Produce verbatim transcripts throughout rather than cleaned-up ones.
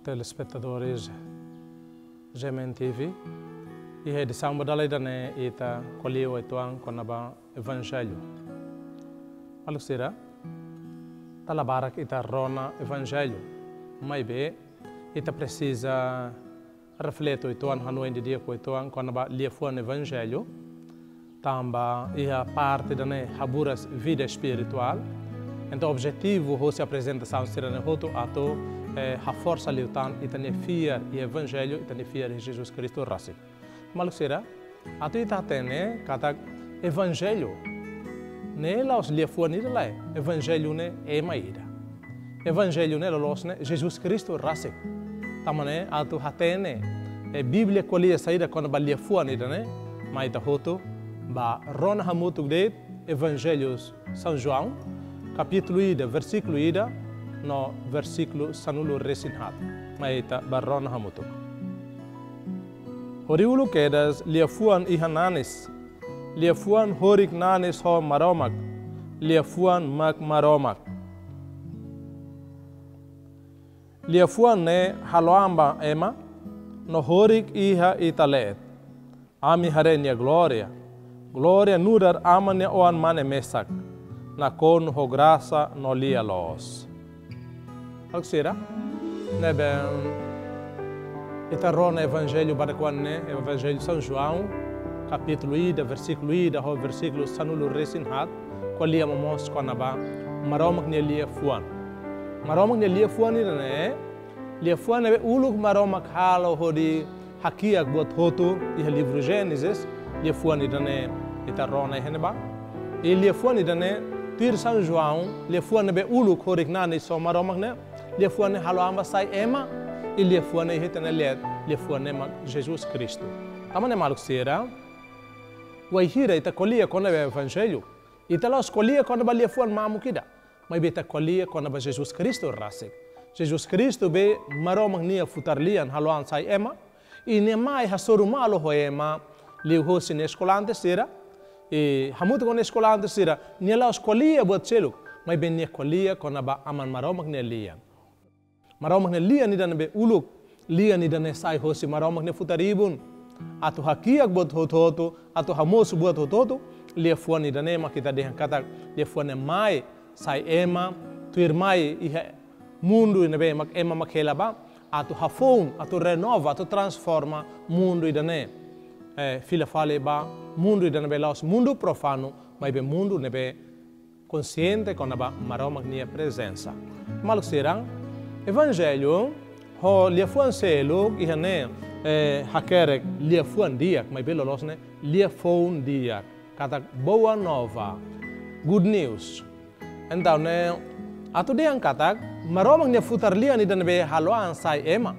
Telespetadores G M N T V, iha edisaun ba dala ida-ne'e ita ko'alia uitoan kona-ba Evanjellu. Maluk sira, dala barak ita rona Evanjellu, maibé ita presiza reflete uitoan, hanoin didi'ak uitoan kona-ba liafuan Evanjellu, tanba iha parte ida-ne'e haburas vida espirituál. Entaun, objetivu hosi aprezentasaun sira-ne'e hotu atu, eh, haforsa liután ita-nia fiar iha Evanjellu, ita-nia fiar iha Jesus Kristu rasik. Maluk sira, atu ita hatene katak Evanjellu ne'e la'ós liafuan ida lai, Evanjellu ne'e ema ida. Evanjellu ne'e loloos ne'e Jesus Kristu rasik. Tanba ne'e atu hatene, eh, Bíblia ko'alia saida kona-ba liafuan ida-ne'e, mai ita hotu bá rona hamutuk de'it Evanjellu São João, kapítulu ida, versíkulu ida no versíkulu sanulu-resin-haat. Mai ita bá rona hamutuk. Horiuluk kedas liafuan iha nanis. Liafuan horik nanis ho Maromak. Liafuan mak Maromak. Liafuan ne'e halo an ba ema, no horik iha ita leet. Ami haree nia glória. Glória nu'udar Aman nia Oan-Mane mesak, nakonu ho grasa no lia-loos. Maluk sira, ne'ebé ita rona Evanjellu badak oan ne'e, Evanjellu São João, kapítulu ida, versíkulu ida ho versíkulu sanulu-resin-haat, ko'alia momoos kona-ba Maromak nia liafuan. Maromak nia liafuan ida-ne'e, liafuan ne'ebé uluk Maromak halo hodi hakiak buat hotu iha livru Génesis, liafuan ida-ne'e ita rona iha ne'ebá. I liafuan ida-ne'e, tuir São João, liafuan ne'ebé uluk horik nanis ho Maromak ne'e, liafuan ne'e halo an ba sai ema, i liafuan ne'e iha ita-nia leet, liafuan ne'e mak Jesus Kristu. Tanba ne'e maluk sira, wainhira ita ko'alia kona-ba Evanjellu, ita la'ós ko'alia kona-ba liafuan mamuk ida, maibé ita ko'alia kona-ba Jesus Kristu rasik. Jesus Kristu be Maromak nia futar lian halo an sai ema, i nia mai hasoru malu ho ema, liuhosi nia eskolante sira, i hamutuk ho nia eskolante sira, nia la'ós ko'alia buat seluk, maibé nia ko'alia kona-ba Aman Maromak nia lian. Maromak nia lian ida ne'ebé uluk, lian ida ne'e sai hosi Maromak nia futar ibun. Atu hakiak buat hotu-hotu, atu hamosu buat hotu-hotu, liafuan ida ne'e mak ita dehan katak, liafuan ne'e mai sai ema, tuirmai iha mundu ne'ebé mak ema mak hela ba, atu hafoun, atu renova, atu transforma mundu ida ne'e. Eh, fila fali ba mundu ida ne'ebé la'ós mundu profanu, maibé mundu ne'ebé konsiente kona-ba Maromak nia prezensa. Maluk sira, Evanjellu ho liafuan seluk iha ne'e, eh, hakerek liafuan di'ak, maibé loloos ne'e liafoun di'ak. Katak Boa Nova, Good News. Entaun ne'e, atu dehan katak, Maromak nia futar lian ida ne'ebé halo an sai ema,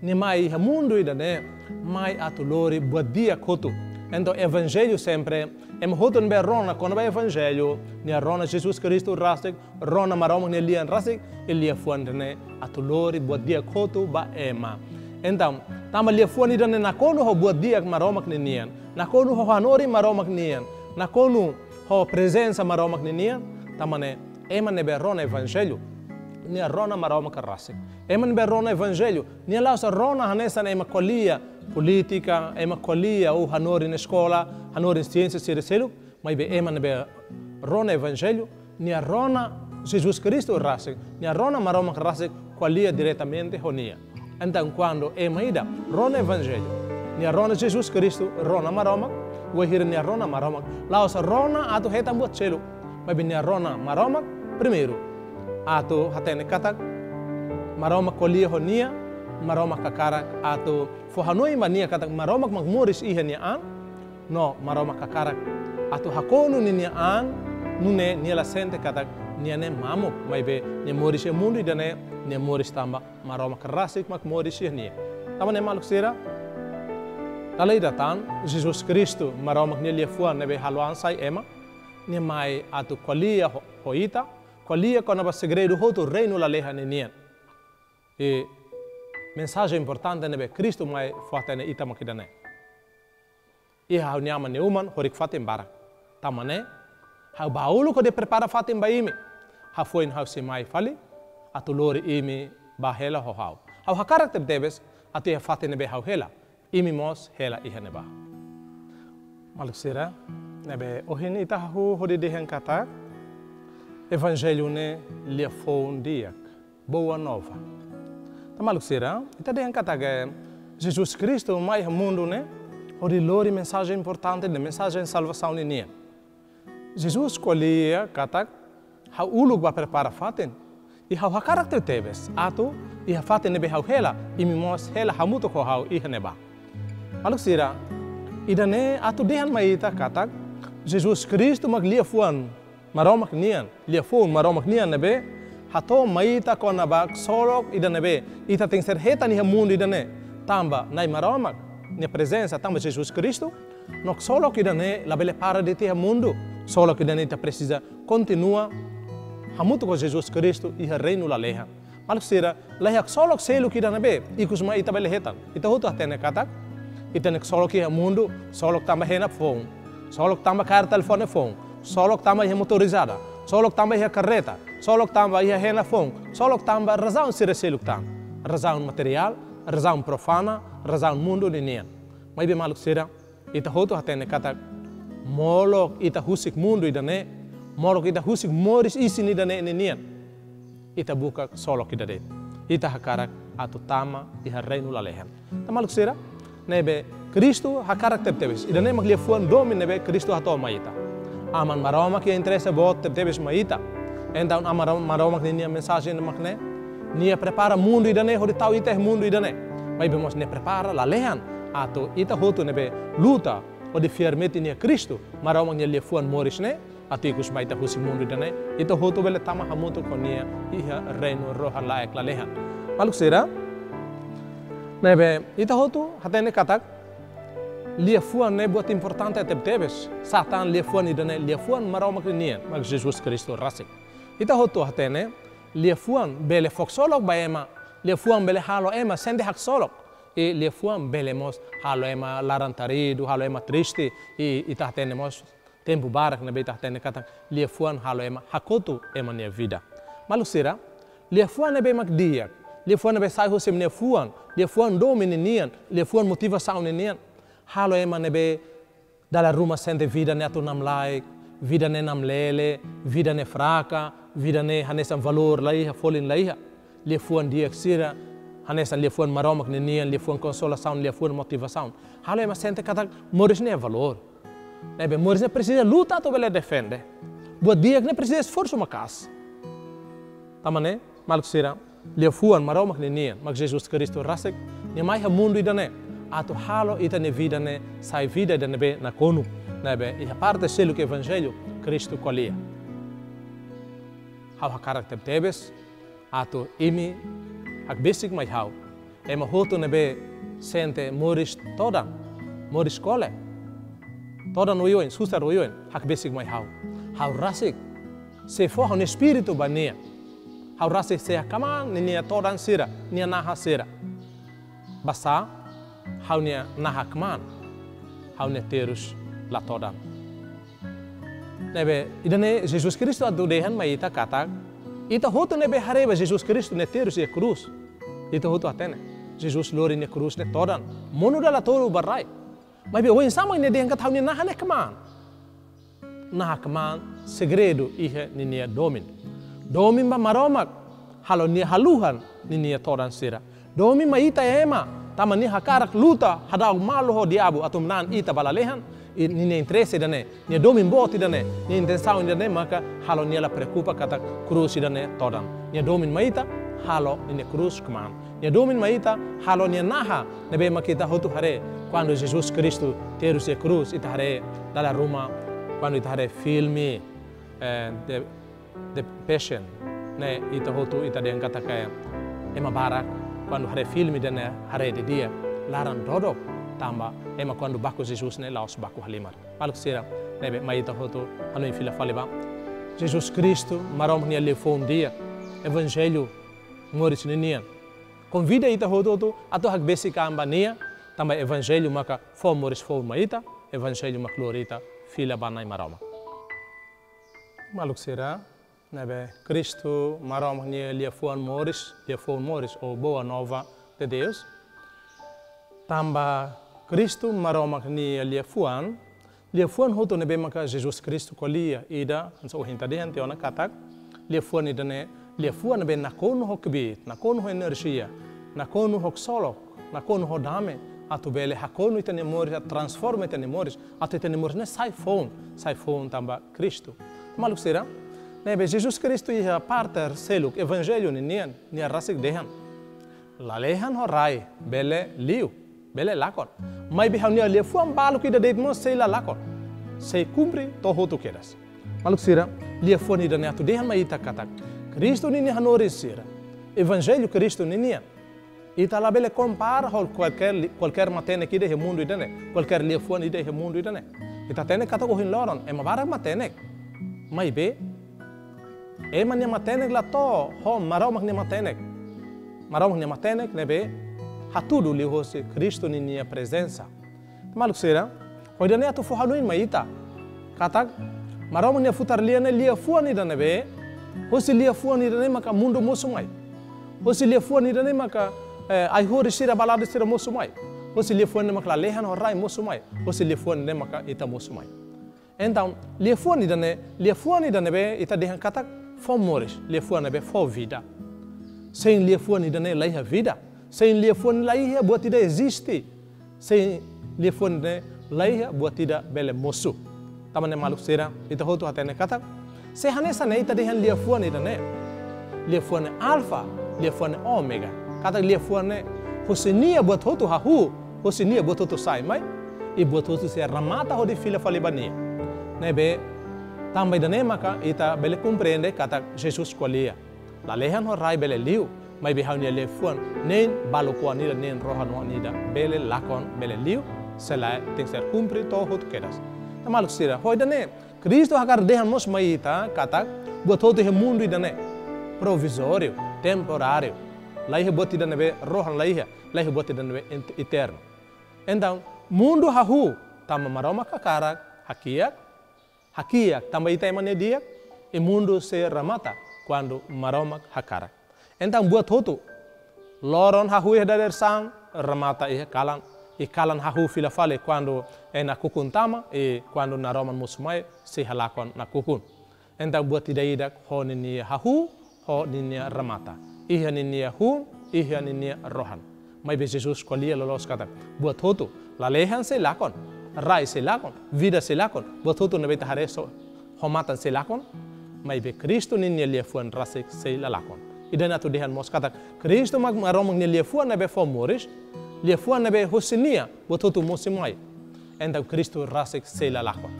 nia mai iha mundu ida ne'e, mai atu lori buat di'ak hotu. Entaun Evanjellu sempre, ema hotu ne'ebé rona kona-ba Evanjellu, nia rona Jesus Kristu rasik, rona Maromak nia lian rasik, i liafuan ida ne'e atu lori buat di'ak hotu ba ema. Entaun, tanba liafuan ida ne'e nakonu ho buat di'ak Maromak ninian, nakonu ho hanorin Maromak nian, nakonu ho prezensa Maromak ninian, tanba ne'e ema ne'ebé rona Evanjellu, nia rona Maromak rasik. Ema ne'ebé rona Evanjellu, nia la'ós rona hanesan ema ko'alia polítika, ema ko'alia ou hanorin eskola, hanorin siénsia sira seluk, maibé ema ne'ebé rona Evanjellu, nia rona Jesus Kristu rasik, nia rona Maromak rasik ko'alia diretamente ho nia. Entaun, kuandu ema ida rona Evanjellu, nia rona Jesus Kristu, rona Maromak, wainhira nia rona Maromak, la'ós rona atu hetan buat seluk, maibé nia rona Maromak, primeiru, atu hatene katak Maromak ko'alia ho nia, Maromak hakarak atu fó hanoin ba nia katak Maromak mak moris iha nia an, no Maromak hakarak atu hakonu ninia an, nune'e nia la sente katak nia ne'e mamuk, maibé nia moris iha mundu ida ne'e, nia moris tanba Maromak rasik mak moris iha nia. Tanba ne'e maluk sira, dala ida tan, Jesus Kristu, Maromak nia liafuan ne'ebé halo an sai ema, nia mai atu ko'alia ho, ho ita, ko'alia kona-ba segredu hotu reinu lalehan ninian. I mensajen importante ne'ebé Kristu mai fó-hatene ita mak ida ne'e. Iha ha'u-nia Aman nia uma horik fatin barak. Tanba ne'e, ha'u bá uluk hodi prepara fatin ba imi. Hafoin ha'u sei mai fali, atu lori imi bá hela ho ha'u. Ha'u hakarak tebetebes atu iha fatin ne'ebé ha'u hela, imi mós hela iha ne'ebá. Maluk sira, ne'ebé ohin ita hahú hodi dehan katak Evanjellu ne'e liafuan di'ak, Boa Nova. Tan maluk sira, ita dehan katak, eh, Jesus Kristu mai iha mundu ne'e hodi lori mensajen importante, ne'e mensajen salvasaun ninian. Jesus ko'alia katak, ha'u uluk bá prepara fatin. I ha'u hakarak tebetebes atu iha fatin ne'ebé ha'u hela, imi mós hela hamutuk ho ha'u iha ne'ebá. Maluk sira, ida-ne'e atu dehan mai ita katak Jesus Kristu mak liafuan Maromak nian, liafuan Maromak nian ne'ebé hato'o mai ita kona-ba ksolok ida ne'ebé ita tenkesér hetan iha mundu ida-ne'e. Tanba Na'i Maromak nia prezensa, tanba Jesus Kristu, no ksolok ida-ne'e labele para de'it iha mundu. Ksolok ida-ne'e ita presiza kontinua hamutuk ho Jesus Kristu iha reinu lalehan. Maluk sira, la iha ksolok seluk ida ne'ebé ikus mai ita bele hetan. Ita hotu hatene katak ita-nia ksolok iha mundu, ksolok tanba hena foun, ksolok tanba kaer telefone foun, ksolok tanba iha motorizada, ksolok tanba iha karreta, ksolok tanba iha hena foun, ksolok tanba razaun sira seluk tan. Razaun materiál, razaun profana, razaun mundu ninian. Maibé maluk sira, ita hotu hatene katak molok ita husik mundu ida-ne'e, molok ita husik moris isin ida-ne'e ninian, ita buka ksolok ida de'it. Ita hakarak atu tama iha reinu lalehan. Tan maluk sira, ne'ebé Kristu hakarak tebetebes. Ida-ne'e mak liafuan domin ne'ebé Kristu hato'o mai ita. Aman Maromak iha interese boot tebetebes mai ita. Entaun Aman Maromak ninia mensajen mak ne'e. Nia prepara mundu ida-ne'e hodi tau ita iha mundu ida-ne'e. Maibé mós nia prepara lalehan atu ita hotu ne'ebé luta hodi fiar metin iha Kristu, Maromak nia liafuan moris ne'e, atu ikus mai ita husi mundu ida-ne'e, ita hotu bele tama hamutuk ho nia iha reinu rohan-laek lalehan. Maluk sira, ne'ebé ita hotu hatene katak liafuan ne'e buat importante tebetebes. Sá tan liafuan ida-ne'e? Liafuan Maromak nian, mak Jesus Kristu rasik. Ita hotu hatene, liafuan bele fó ksolok ba ema, liafuan bele halo ema sente haksolok. I liafuan bele mós halo ema laran-taridu, halo ema triste, i ita hatene mós tempu barak ne'ebé ita hatene katak liafuan halo ema hakotu ema nia vida. Maluk sira, liafuan ne'ebé mak di'ak, liafuan ne'ebé sai husi ema nia fuan, liafuan domin ninian, liafuan motivasaun ninian, halo ema ne'ebé dala ruma sente vida ne'e atu namlaik, vida ne'e namlele, vida ne'e fraka, vida ne'e hanesan valór la iha, folin la iha. Liafuan di'ak sira, hanesan liafuan Maromak ninian, liafuan konsolasaun, liafuan motivasaun, halo ema sente katak moris ne'e valór. Ne'ebé moris ne'e presiza luta atu bele defende. Buat di'ak ne'e presiza esforsu maka'as. Tanba ne'e, maluk sira, liafuan Maromak ninian, mak Jesus Kristu rasik, nia mai iha mundu ida-ne'e atu halo ita-nia vida ne'e sai vida ida ne'ebé nakonu, ne'ebé iha parte seluk Evanjellu Kristu ko'alia. Ha'u hakarak tebetebes atu imi hakbesik mai ha'u. Ema hotu ne'ebé sente moris todan, moris kole, todan oioin, susar oioin, hakbesik mai ha'u. Ha'u rasik sei fó ha'u-nia espíritu ba nia. Ha'u rasik sei hakmaan ninia todan sira, nia naha sira. Basá ha'u-nia naha kmaan, ha'u-nia terus la todan. Ne'ebé, ida-ne'e Jesus Kristu atu dehan mai ita katak, ita hotu ne'ebé haree ba Jesus Kristu nia terus iha krús, ita hotu hatene, Jesus lori nia krús ne'e todan, monu dala tolu ba rai. Maibé oinsá mak nia dehan katak ha'u-nia naha ne'e kmaan? Naha kmaan segredu iha ninia domin. Domin ba Maromak, halo nia haluhan ninia todan sira. Domin mai ita ema, tanba nia hakarak luta hadau malu ho diabu atu manán ita ba lalehan. I ninia interese ida-ne'e, nia domin boot ida-ne'e, nia intensaun ida-ne'e maka halo nia la preokupa katak krús ida-ne'e todan. Nia domin mai ita, halo ninia krús kmaan. Nia domin mai ita, halo nia naha, ne'ebé mak ita hotu haree, kuandu Jesus Kristu terus iha krús, ita haree dala ruma, kuandu ita haree filme, eh, de The Passion, ne'e ita hotu ita dehan katak ema barak, kuandu haree filme ida-ne'e haree didi'ak, laran dodok, tanba ema kuandu baku Jesus ne'e la'ós baku halimar. Maluk sira, ne'ebé mai ita hotu hanoin fila fali ba. Jesus Kristu, Maromak nia liafuan di'ak, Evanjellu moris ninian, konvida ita hotu-hotu atu hakbesik an ba nia, tanba Evanjellu maka fó moris foun mai ita, Evanjellu mak lori ita fila ba Na'i Maromak. Maluk sira, ne'ebé Kristu, Maromak nia liafuan moris, liafuan moris ou Boa Nova, de Deus. Tanba Kristu Maromak nia liafuan, liafuan hotu ne'ebé maka Jesus Kristu ko'alia ida, hanesan ohin ita dehan tiha ona katak, liafuan ida-ne'e, liafuan ne'ebé nakonu ho kbiit, nakonu ho enerjia, nakonu ho ksolok, nakonu ho dame, atu bele hakonu ita-nia moris, atu transforma ita-nia moris, atu ita-nia moris ne'e sai foun, sai foun tanba Kristu. Maluk sira, ne'ebé Jesus Kristu iha parte seluk Evanjellu ninian, nia rasik dehan: Lalehan ho rai bele liu, bele lakon. Maibé ha'u-nia liafuan baluk ida de'it mós sei la lakon. Sei kumpre to'o hotu kedas. Maluk sira, liafuan ida-ne'e atu dehan mai ita katak, Kristu ninia hanorin sira, Evanjellu Kristu ninian, ita labele kompara ho kualkér li-, kualkér matenek ida iha mundu ida-ne'e, kualkér liafuan ida iha mundu ida-ne'e. Ita hatene katak ohin loron ema barak matenek. Maibé ema nia matenek la to'o ho Maromak nia matenek. Maromak nia matenek ne'ebé hatudu liuhosi Kristu ninia prezensa. Maluk sira, ho ida-ne'e atu fó hanoin mai ita katak, Maromak nia futar lia ne'e liafuan ida ne'ebé, hosi liafuan ida-ne'e maka mundu mosu mai. Hosi liafuan ida-ne'e maka, eh, ai-horis sira, balada sira mosu mai. Hosi liafuan ne'e maka lalehan ho rai mosu mai. Hosi liafuan ne'e maka ita mosu mai. Entaun, liafuan ida-ne'e, liafuan ida ne'ebé ita dehan katak fó moris, liafuan ne'ebé fó vida. Sein liafuan ida-ne'e laiha vida. Sein liafuan laiha buat ida eziste. Sein liafuan ne'e laiha buat ida bele mosu. Tanba ne'e maluk sira, ita hotu hatene katak, se hanesan ne'e ita dehan liafuan ida-ne'e, liafuan ne'e Alfa, liafuan ne'e Ómega. Katak liafuan ne'e hosi nia buat hotu hahú, hosi nia buat hotu sai mai, i buat hotu sei remata hodi fila fali ba nia. Ne'ebé, tanba ida-ne'e maka ita bele komprende katak Jesus ko'alia: Lalehan ho rai bele liu, maibé ha'u-nia liafuan nein balu koan ida, nein rohan-oan ida bele lakon, bele liu, se lae tenkesér kumpre to'o hotu kedas. Entaun maluk sira, ho ida-ne'e Kristu hakarak dehan mós mai ita katak, buat hotu iha mundu ida-ne'e provizóriu, temporáriu. Laiha buat ida ne'ebé rohan, laiha, laiha buat ida ne'ebé ent-, eternu. Entaun, mundu hahú, tanba Maromak hakarak, hakiak, hakiak, tanba ita ema nia di'ak, i mundu sei remata kuandu Maromak hakarak. Entaun buat hotu, loron hahú iha dadeer-saan, remata iha kalan, i kalan hahú fila fali kuandu, eh, nakukun tama, i kuandu naroman mosu mai, sei halakon nakukun. Entaun buat ida-idak ho ninia hahú, ho ninia remata. Iha ninia hun, iha ninia rohan. Maibé Jesus ko'alia loloos katak, buat hotu, lalehan sei lakon, rai sei lakon, vida sei lakon, buat hotu ne'ebé ita haree ho matan sei lakon, maibé Kristu ninia liafuan rasik sei la lakon. Ida-ne'e atu dehan mós katak, Kristu mak Maromak nia liafuan ne'ebé fó moris, liafuan ne'ebé hosi nia buat hotu mosu mai. Entaun Kristu rasik sei la lakon.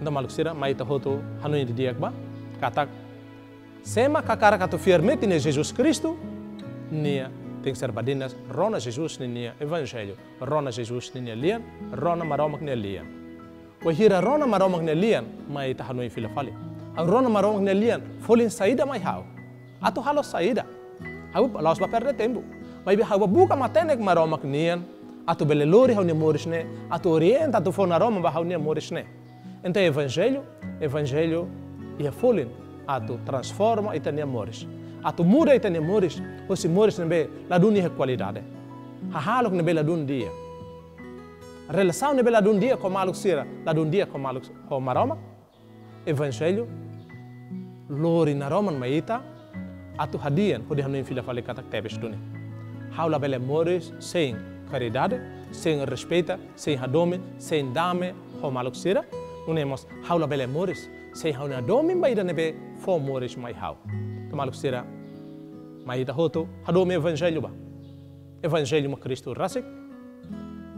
Entaun maluk sira, mai ita hotu hanoin didi'ak ba katak, sé mak hakarak atu fiar metin iha Jesus Kristu, nia tenkesér badinas rona Jesus ninia Evanjellu, rona Jesus ninia lian, rona Maromak nia lian. Wainhira rona Maromak nia lian, mai ita hanoin fila fali. Ha'u rona Maromak nia lian, folin saida mai ha'u? Atu halo saida? Ha'u la'ós bá perde tempu. Maibé ha'u bá buka matenek Maromak nian, atu bele lori ha'u-nia moris ne'e, atu orienta, atu fó naroman ba ha'u-nia moris ne'e. Entaun Evanjellu, Evanjellu iha folin atu transforma ita-nia moris. Atu muda ita-nia moris, hosi moris ne'ebé ladún iha kualidade, hahalok ne'ebé ladún di'ak, relasaun ne'ebé ladún di'ak ho maluk sira, ladún di'ak ho maluk, ho Maromak. Evanjellu lori naroman mai ita, atu hadi'a, hodi hanoin fila fali katak tebes duni. Ha'u labele moris sein karidade, sein respeitu, sein hadomi, sein dame ho maluk sira. Nune'e mós ha'u labele moris sein ha'u-nia hadomi ba ida ne'ebé fó moris mai ha'u. Entaun maluk sira, mai ita hotu hadomi Evanjellu ba. Evanjellu mak Kristu rasik.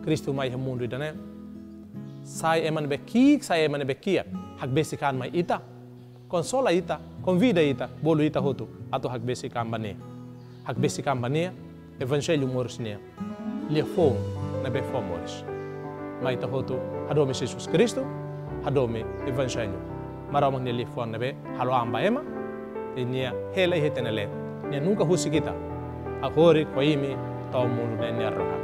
Kristu mai iha mundu ida-ne'e, sai ema ne'ebé ki'ik, sai ema ne'ebé kiak, hakbesik an mai ita, konsola ita, konvida ita, bolu ita hotu atu hakbesik an ba nia. Hakbesik an ba nia, Evanjellu moris nian, liafuan ne'ebé fó moris. Mai ita hotu hadomi Jesus Kristu, hadomi Evanjellu, Maromak nia liafuan ne'ebé halo an ba ema, i nia hela iha ita-nia leet. Nia nunka husik ita, agora ho imi to'o mundu ne'e nia rohan.